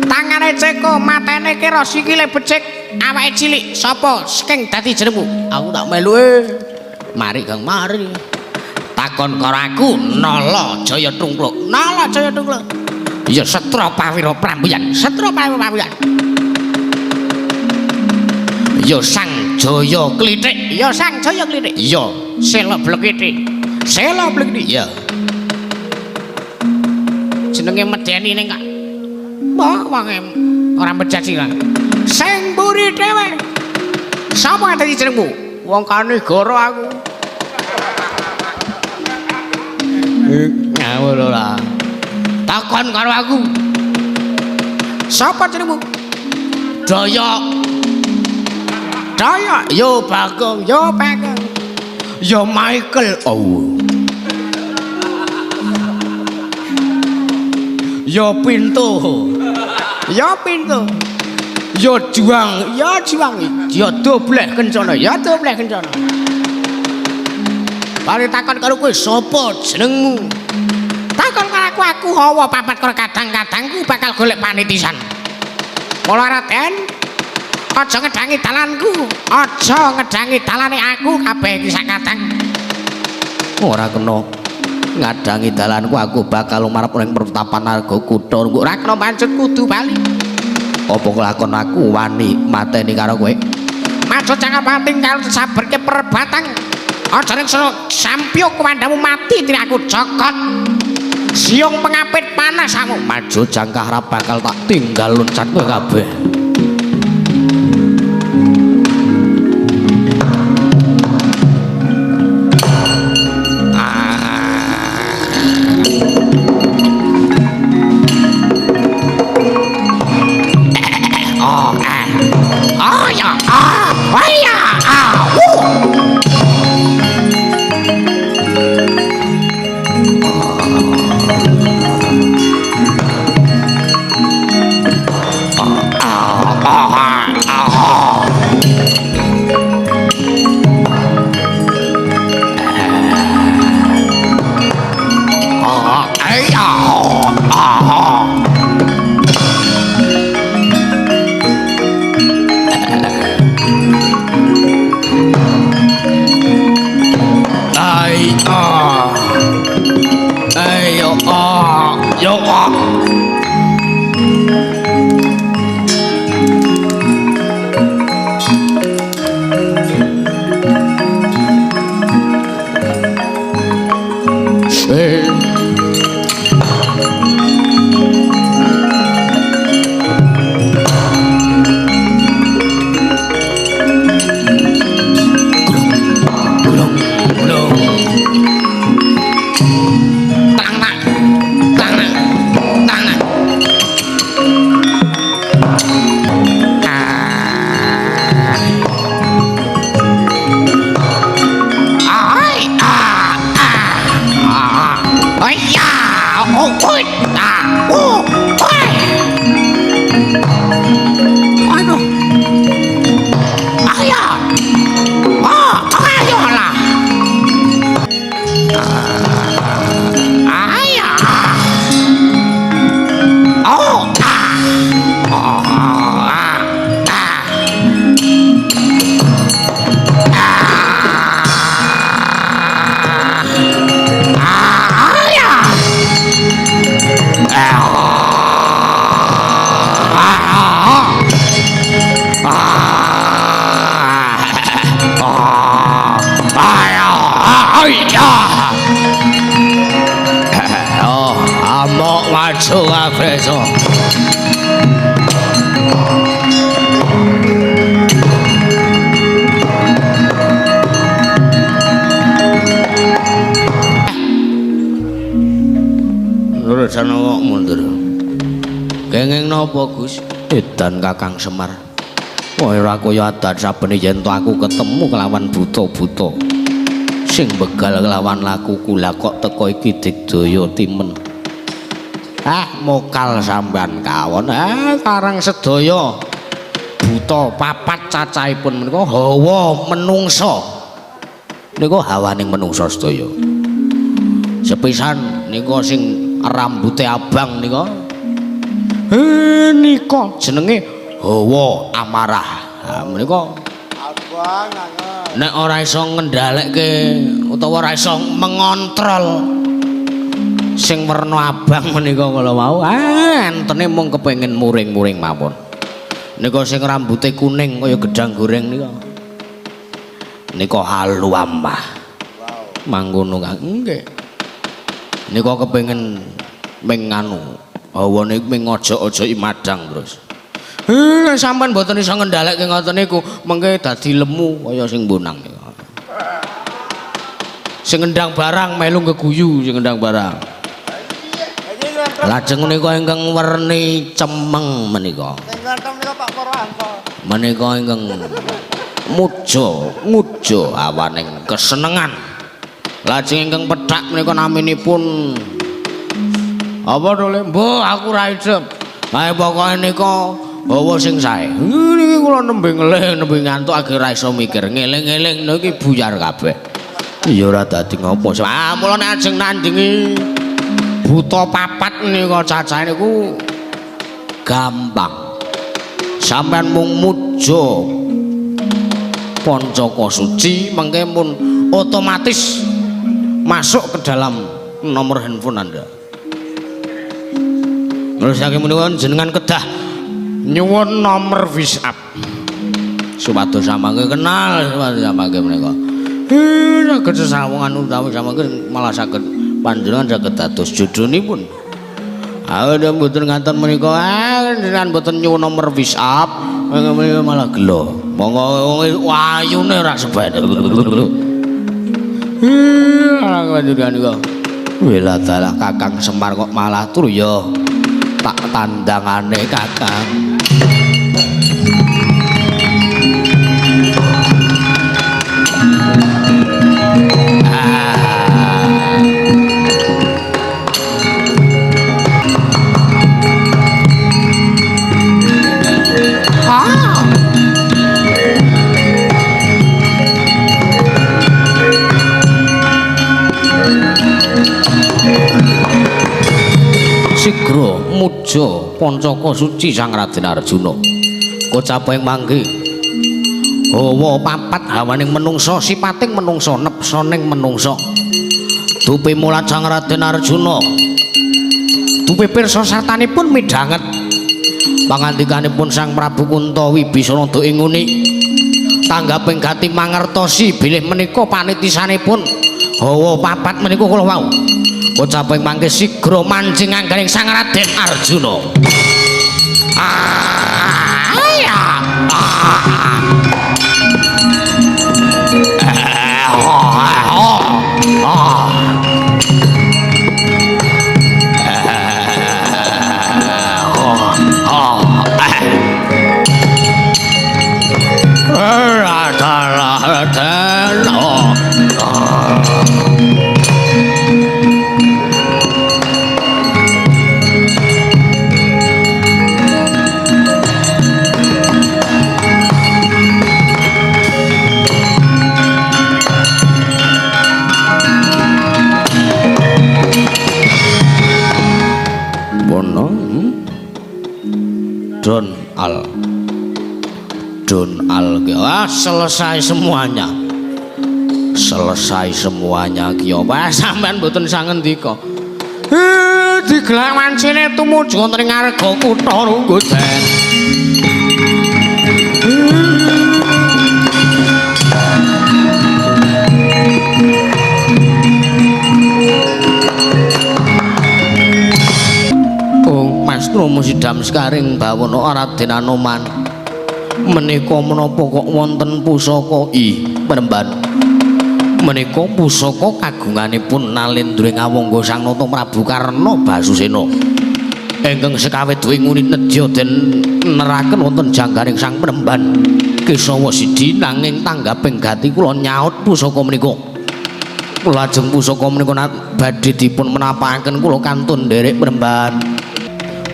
Tangane ceko, matene kira, sikile becik, awake cilik. Sapa sing dadi jenengmu? Aku tak melu e. Mari Kang, mari. Takon karo aku, Nala Jaya Tungkluk. Nala Jaya Tungkluk. Ya Setra Pawira Prambuyan, Setra Pawira Prambuyan. Ya Sang Jaya Klithik, ya Sang Jaya Klithik. Ya Sela Blekithik. Sela Blekithik. Ya. Jenenge medeni ning kak. Wah, wonge ora mejaji lah. Sing mburi dhewe. Sapa dadi jenengmu? Wong Kanigara aku. Ngawur ora. Takon karo aku. Sapa jenengmu? Daya. Daya, yo Bagong, yo Bagong. Yo Michael. Oh. Yo Pinto. Yo Pinto. Yo Juang, yo Juang. Yo Dobleh Kencana, yo Dobleh Kencana. Bari takon karo kowe sapa jenengmu? Takon karo aku, aku hawa papat karo kadang-kadangku bakal golek panitisan. Mula Raden, aja ngedangi dalanku, aja ngedangi dalane aku kabeh iki sak kadang. Ora kena ngadangi dalanku, aku bakal lumarep ning pertapan Arga Kutha. Ora kena mancut kudu bali. Apa kelakon aku wani mateni karo kowe? Macut cangkal pating karo saberke perbatang. Aja ning sono sampyuk kuwandamu mati tine aku cokot. Siung pengapit panas aku. Maju jangkah ra bakal tak tinggal loncat kowe kabeh. Oh, ah. Oh ya, ah, oh ya, ah, Kenging napa, Gus? Edan Kakang Semar. Wah ora kaya adat sabene yen to aku ketemu kelawan buta-buta sing begal kelawan lakuku, lah kok teko iki digdaya timen. Ah mokal sampean kawon. Ah karang sedaya buta papat cacahipun menika hawa menungsa. Nika hawaning menungsa sedaya. Sepisan nika sing rambute abang nika. Nika jenenge hawa amarah. Ha menika abang angen. Nek ora iso ngendhalekke utawa ora iso mengontrol sing werna abang menika kala wau, ah entene mung kepengin muring-muring mawon. Nika sing rambute kuning kaya gedang goreng nika. Nika halu amah. Mangkono Kang. Nggih. Nika kepengin ming nganu, hawane ming ngojok-ojoki madang terus. Sampean mboten iso ngendhalekke ngoten niku, mengke dadi lemu kaya sing bonang niku. Sing ngendang barang melu geguyu sing ngendang barang. Lajeng menika ingkang werni cemeng menika. Sing ngantem nika Pak Purwanto. Menika ingkang muja, muja awaning kesenengan. Lajeng ingkang pethak menika naminipun apa to Le? Mbah aku ra idep. Ae pokoke nika hawa sing sae. Niki kula nembe ngelih, nembe ngantuk age ra iso mikir. Ngeling-eling niki buyar kabeh. Ya ora dadi ngopo. Ah mula nek ajeng nandingi buta papat nika cacahe niku gampang. Sampeyan mung muja Pancaka Suci mengke pun otomatis masuk ke dalam nomor handphone Anda. Terus saking menika jenengan kedah nyuwun nomor WhatsApp. Supados samangke kenal, supados samangke menika. Saged sesawungan utawi samangke malah saged panjenengan saged dados jodhonipun. Ah mboten nganten menika, ah jenengan mboten nyuwun nomor WhatsApp, menika malah gelo. Monggo wayune ora sebet. Panjenengan niku. Wela dalah Kakang Semar kok malah turu ya. Tak tandangane Kakang. Sigra muja Pancaka Suci Sang Raden Arjuna. Kocap ing mangke hawa papat hawaning menungsa, sipating menungsa, nepsoning menungsa. Dupi mulat Sang Raden Arjuna. Dupi pirsa sartanipun midhanget pangandikanipun Sang Prabu Kunta Wibisana ing nguni. Tanggaping gati mangertosi bilih menika panitisanipun hawa papat menika kula wau. Kocap ing mangke sigra mancing anggaring Sang Raden Arjuna. Don Al, Don Al, ah, selesai semuanya, selesai semuanya. Ki apa sampean mboten sangen ndika? Digelar wancine tumuju wonten ing ngarga kutha Runggudan. Mas Sidam sekaring bawana Raden Anoman menika menapa kok wonten pusaka i penemban menika pusaka kagunganipun Nalendra Ngawangga Sang Nata Prabu Karna Basusena. Ingkang sekawe duwe nguni nedya den neraken wonten janggaring Sang Penemban Kesawa Sidi nanging tanggaping gati kula nyaut pusaka menika. Kula ajeng pusaka menika badhe dipun menapakaken kula kantun nderek Penemban.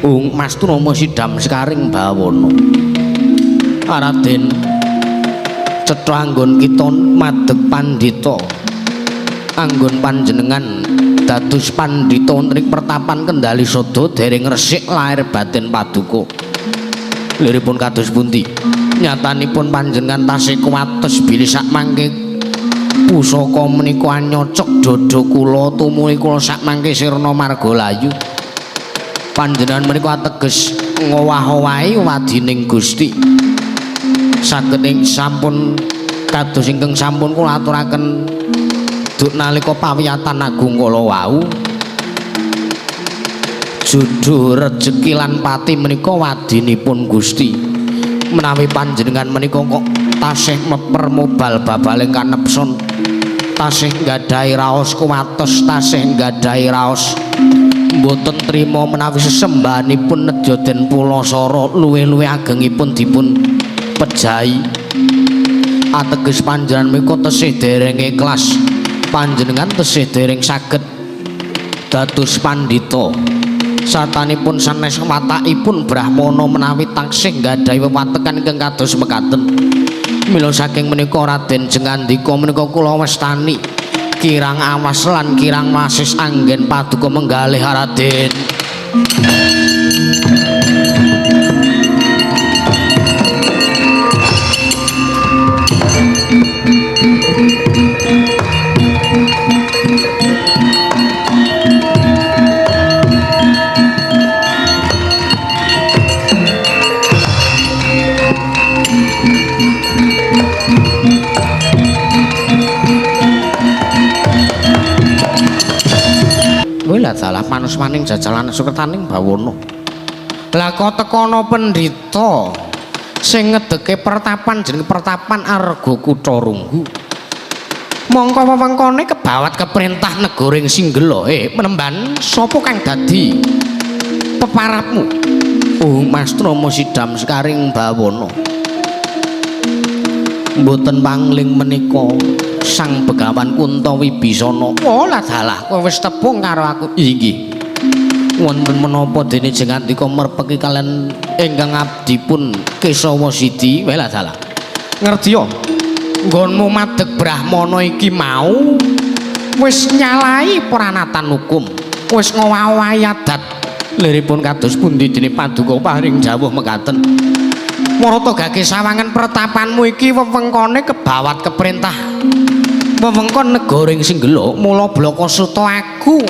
Ung Mastunama Sidam Sekaring Bawana. Raden cetha anggon kita madeg pandhita. Anggon panjenengan dados pandhita wonten ing pertapan Kendali Sada dereng resik lahir batin paduka. Liripun kados pundi? Nyatanipun panjenengan tasih kuwates bilih sakmangke pusaka menika anyocok dada kula tumuli kula sakmangke sirna marga layu. Panjenengan menika ateges ngowah-owahi wadining Gusti. Saged ing sampun kados ingkang sampun kula aturaken duk nalika pawiyatan agung kala wau, judul rejeki lan pati menika wadinipun Gusti. Menawi panjenengan menika kok tasih meper mobal babaling kanepson, tasih nggadahi raos kuwates, tasih nggadahi raos mboten trima menawi sesembahanipun nedya den pulasara luwih-luwih agengipun dipun pejahi. Ateges panjenengan menika tesih dereng ikhlas, panjenengan tesih dereng saged dados pandhita. Satanipun sanes watakipun brahmana menawi taksih nggadahi wewatekan ingkang kados mekaten. Mila saking menika Raden Jengandika menika kula wastani kirang awas lan kirang wasis anggen paduka menggalih Raden. Salah manusmaning jajalan sukertaning bawana. Lah kok tekono pendhita sing ngedeke pertapan jeneng pertapan Arga Kutha Runggu. Mongko wewengkone kebawat keperintah negara ing Singgela. Penemban sapa kang dadi peparapmu? Oh Mastrama Sidam Sekaring Bawana. Mboten pangling menika Sang Begawan Kunta Wibisana. Oh lah dalah kowe wis tepung karo aku. Inggih. Wonten menapa dene Jengandika merpeki kalian ingkang abdipun Kesawa Sidi? Welah dalah. Ngerti yo. Nggonmu madeg brahmana iki mau wis nyalahi pranatan hukum, wis ngowahi adat. Liripun kados pundi dene paduka paring jawuh mekaten. Marata gage sawangan pertapanmu iki wewengkone kebawat keperintah wewengkon negara ing Singgela. Mula blaka suta aku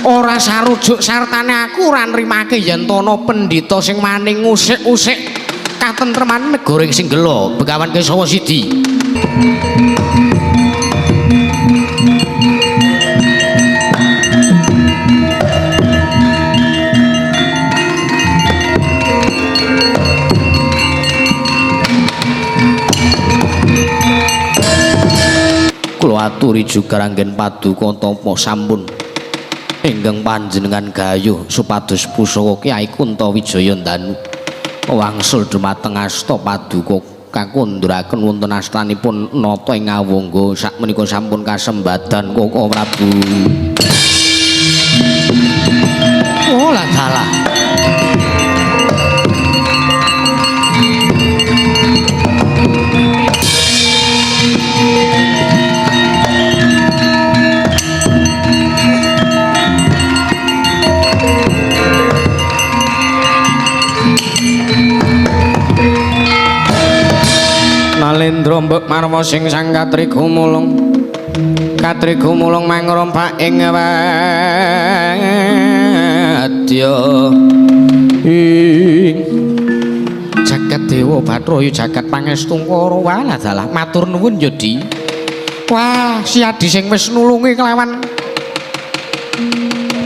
ora sarujuk sartane aku ora nrimake yen ana pendhita sing maning ngusik-usik katentreman negara ing Singgela. Begawan Kesawa Sidi. Kula aturi juga anggen paduka tapa sampun ingkang panjenengan gayuh supados pusaka Kyai Kunta Wijaya Ndanu wangsul dumateng asta paduka kakundhuraken wonten astanipun nata ing Awangga sakmenika sampun kasembadan Koko Prabu. Oh lah dalah. Nalendra mbek marwa sing sang katriga mulung katriga mulung mangrompak ing wadya ing jagat dewa bathara jagat pangestungkara. Walah dalah matur nuwun ya Di. Wah si Adi sing wis nulungi kelawan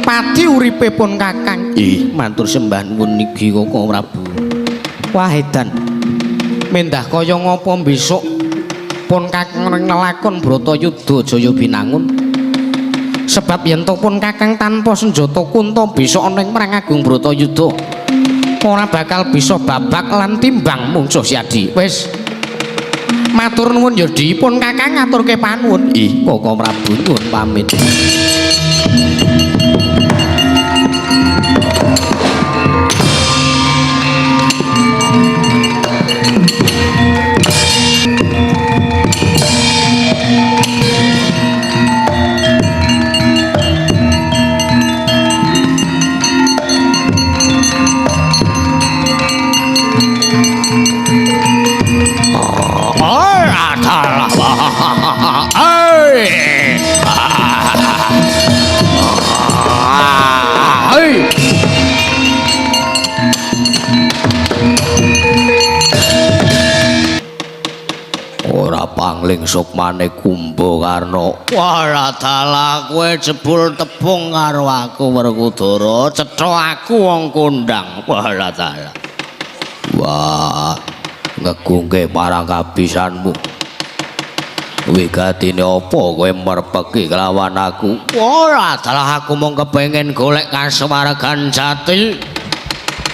pati uripe pun kakang. Ih matur sembah nuwun niki Koko Prabu. Wah edan mendah kaya ngapa besok pun kakang nglakon Bratayuda Jaya Binangun. Sebab yen to pun Kakang tanpa senjata kunta bisa ana ing Perang Agung Bratayuda ora bakal bisa babak lan timbang mungsuh Siadi. Wis matur nuwun ya Di, pun Kakang ngaturke panuwun. Ih, Koko Prabu nyuwun pamit. Ora pangling sukmane Kumbakarna. Wah, dalah kowe jebul tepung karo aku Werkudara, cetha aku wong kondang. Wah, dalah. Wah, ngegungke marang kabisanmu. Wigatine apa kowe merpeki kelawan aku? Ora dalah aku mung kepengin golek kasuwargan jati.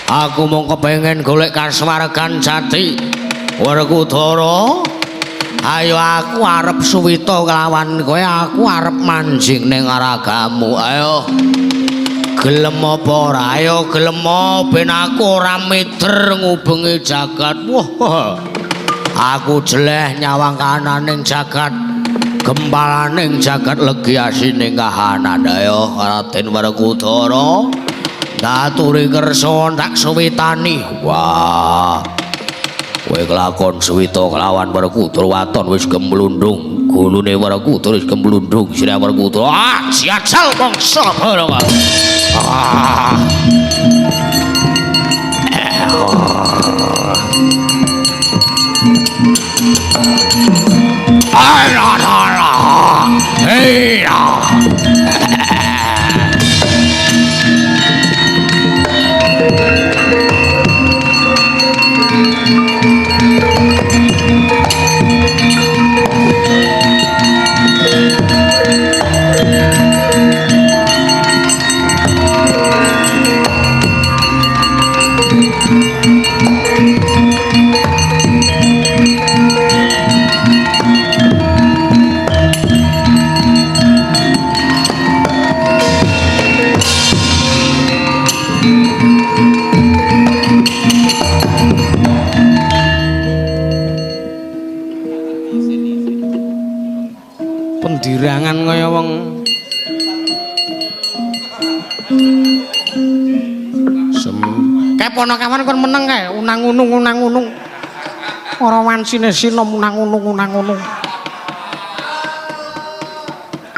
Aku mung kepengin golek kasuwargan jati. Werkudara, ayo aku arep suwita kelawan kowe, aku arep manjing ning ragamu. Ayo. Gelem apa ora? Ayo gelem ben aku ora mider ngubengi jagat. Wah. Aku jeleh nyawang kananing jagat, gempalaning jagat legi asining kahanan. Ayo Raden Werkudara, ngaturi kersa tak suwitani. Wah, kowe kelakon suwita kelawan Werkudara waton wis gemlundung, gulune Werkudara wis gemlundung, sirah Werkudara. Ah, siacal mangsa bareng. Ah. Pendirangan kaya wong Sem kae ponokawan kon meneng kae unang-unung unang-unung ora wansine sinom unang-unung unang-unung.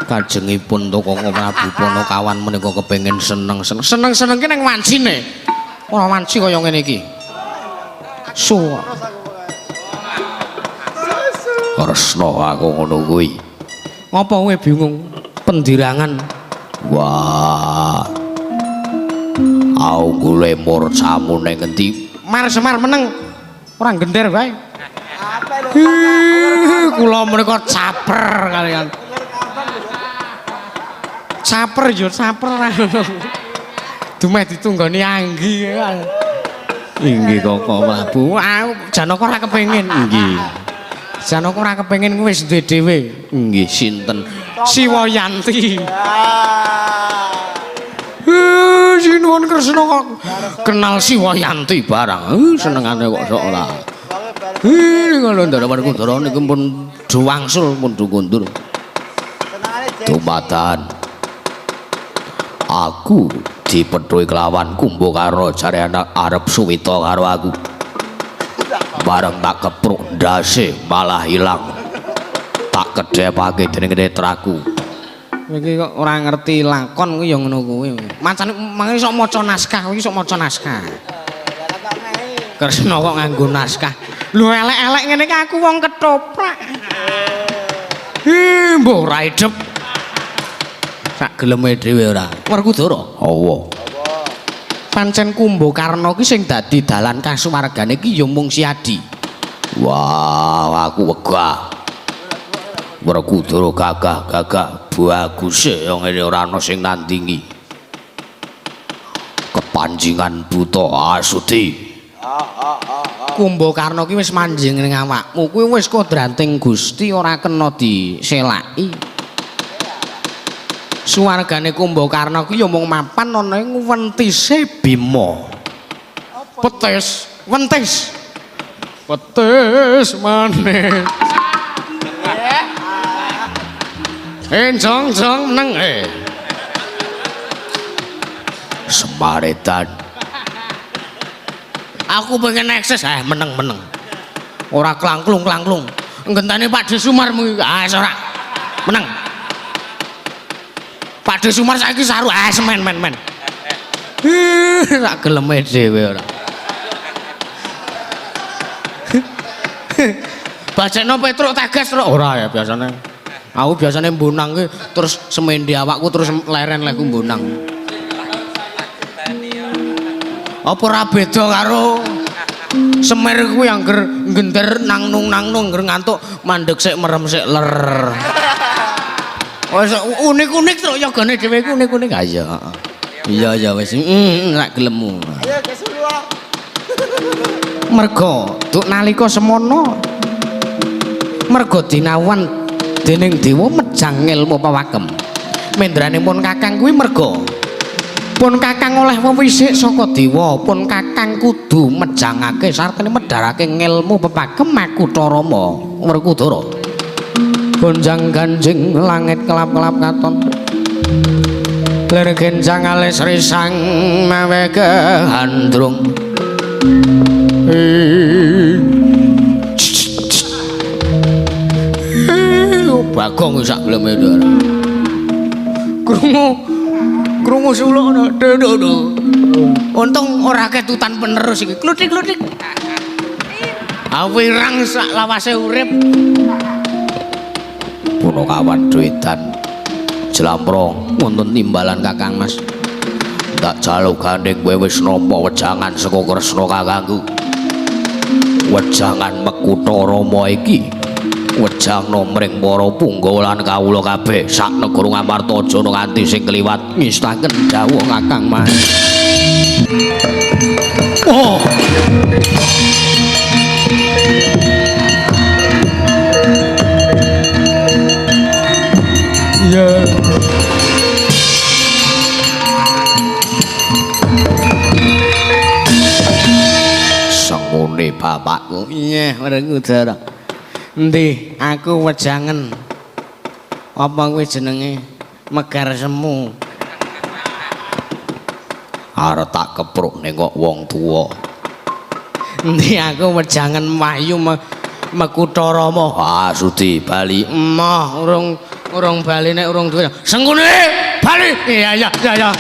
Kajengipun Koko Prabu Ponokawan menika kepengin seneng-seneng. Seneng-seneng ki ning wansine ora wansi kaya ngene iki. Su Kresna aku ngono kuwi. Ngopo kowe bingung pendirangan? Wah. Aunggule murcamu ning endi? Mar Semar meneng. Ora gender wae. Kula menika caper kalian. Caper yo caper. Dumeh ditunggoni Anggi. Inggih Koko Prabu. Aku Janaka ora kepengin. Nggih. Janaka ora kepengin kuwi wis duwe dhewe. Nggih sinten? Siwayanti. Sinuwun Kresna kok kenal Siwayanti barang. Senengane kok sok ora. Ngono Ndara Werkudara niku pun duwangsul pun kundur. Dumadakan aku dipethuki kelawan Kumbakarna jare anak arep suwita karo aku. Bareng tak kepruk ndase malah ilang. Tak kedhepake dening netraku. Kowe iki kok ora ngerti lakon kuwi ya ngono kuwi. Macane mang iso maca naskah, kuwi iso maca naskah. Kresna kok nganggo naskah. Lho elek-elek ngene iki aku wong ketoprak. Hi, mbuh ora idep. Sak geleme dhewe ora. Werkudara. Awa. Pancen Kumbakarna ki sing dadi dalan kasuwargane ki ya mung Siadi. Wah, aku wegah. Werkudara gagah-gagah baguse yang ngene ora ana sing nandingi. Kepanjingan buta Asuti. Kumbakarna ki wis manjing ning awakmu kuwi wis kodrating Gusti ora kena diselaki. Suwargane Kumbakarna ki ya mung mapan ana ing wentise Bima. Petis, wentis. Petis maneh. Enjong-jong meneng eh. Semaretan. Aku pengen eksis, meneng-meneng. Ora klangklung-klangklung. Ngenteni Pak De Sumar mung ah ora. Meneng. Pak De Sumar saiki saru ah semen men men. Sak geleme dhewe ora. Bacekno Petruk Tagas truk ora ya biasane. Aku biasane mbonang ki terus semendi awakku terus leren lek mbonang. Apa ora beda karo Semer kuwi angger ngender nang nung ngger ngantuk mandek sik merem sik ler. Wis unik-unik truk yogane dhewe iku unik-unik. Ha iya. Iya ya wis rak gelemmu. Ayo kesulu. Merga duk nalika semono merga dinawan dening dewa mejang ilmu pawakem. Mendrane pun kakang kuwi merga pun kakang oleh wewisik saka dewa, pun kakang kudu mejangake sartane medharake ngelmu pepakem Makutha Rama Werkudara. Gonjang ganjing langit kelap-kelap katon. Lir genjang alis risang mawe kehandrung. Bagong sak geleme ndara. Krungu suluk ngono. Untung ora ketutan penerus iki. Kluthik-kluthik. Awirang sak lawase urip. Punakawan Dwedan jlamprong wonten timbalan Kakang Mas. Tak jaluk gandeng kowe wis nampa wejangan saka Kresna kakangku. Wejangan Makutha Rama iki wejangna mring para punggawa lan kawula kabeh sak negara Ngamarta aja nganti sing kliwat ngestaken dawuh Kakang Mas. Oh. Iya. Sengune bapakku. Iya, Werkudara. Endi aku wejangen. Apa kuwi jenenge? Megar semu. Arep tak kepruk ning kok wong tuwa. Endi aku wejangen wahyu Makutha Rama. Ah, sudi bali. Emoh, urung bali nek urung duwe. Sengkune bali. Iya iya iya iya.